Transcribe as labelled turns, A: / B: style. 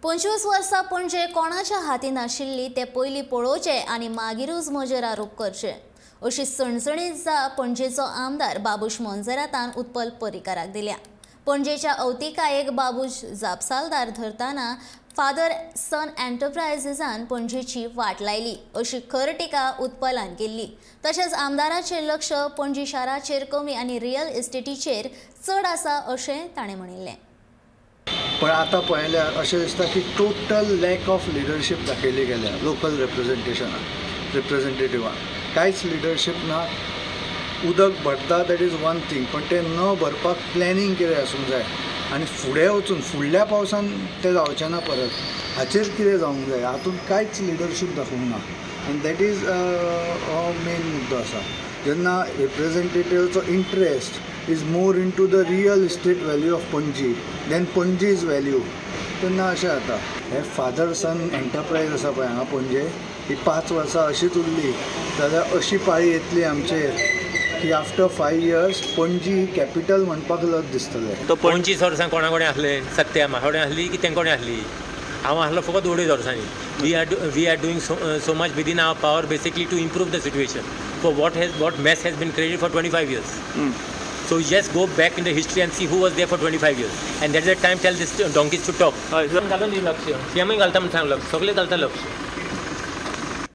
A: 25 वर्सां पणजे कोणाच्या हातीन आशिल्ली ते पयलीं पळोवचें आनी मागीरूच म्हजेर आरोप करचे, अशी सणसणीत जाप पणजेचो आमदार बाबूश मोन्सेरातान उत्पल पर्रीकाराक दिल्या. पणजेच्या अवतिकायेक बाबूश जापसालदार धरतना फादर सन एंटरप्रायझीसान पणजेची वाट लायली अशी खर टिका उत्पलान केल्ली. तशेंच आमदाराचें लक्ष पणजी शाराचेर कमी आनी रियल इस्टेटीचेर चड आसा अशें ताणें म्हणिल्लें.
B: पण आतां पळयल्यार अशें दिसता की टोटल लॅक ऑफ लिडरशीप दाखयली गेल्या लोकल रिप्रेझेंटेशनान, रिप्रेझेंटेटिवान कांयच लिडरशीप ना. उदक भरता that is one thing, पण तें न भरपाक प्लॅनिंग कितें आसूंक जाय आनी फुडें वचून फुडल्या पावसान तें जावचें ना परत, हाचेर कितें जावंक जाय. हातूंत कांयच लिडरशीप दाखोवंक ना आनी that is हो मेन मुद्दो आसा. जेन्ना रिप्रेझेंटेटिव्हचो interest is more into the real estate value of Panaji than Panaji's value, तेन्ना अशें जाता. हे फादर सन एंटरप्रायज आसा पळय हांगा पणजे, ही 5 वर्सां अशीच उरली जाल्यार अशी पाळी येतली आमचेर की आफ्टर 5 इयर्स पणजी ही कॅपिटल म्हणपाक लज दिसतलें.
C: तो 25 वर्सां कोणा कडेन आसले सत्या म्हाका कडेन आसली की तें कोणें आसली, हांव आसलो फकत 2.5 वर्सांनी. We are doing so much within our power basically to improve the situation for what mess has been created for 25 years. So just go back in the history and see who was there for 25 years. And that's the time tell this donkeys to talk. घालून दी लक्ष, सीएमय घालता म्हण सांग लक्ष, सगळे घालता लक्ष.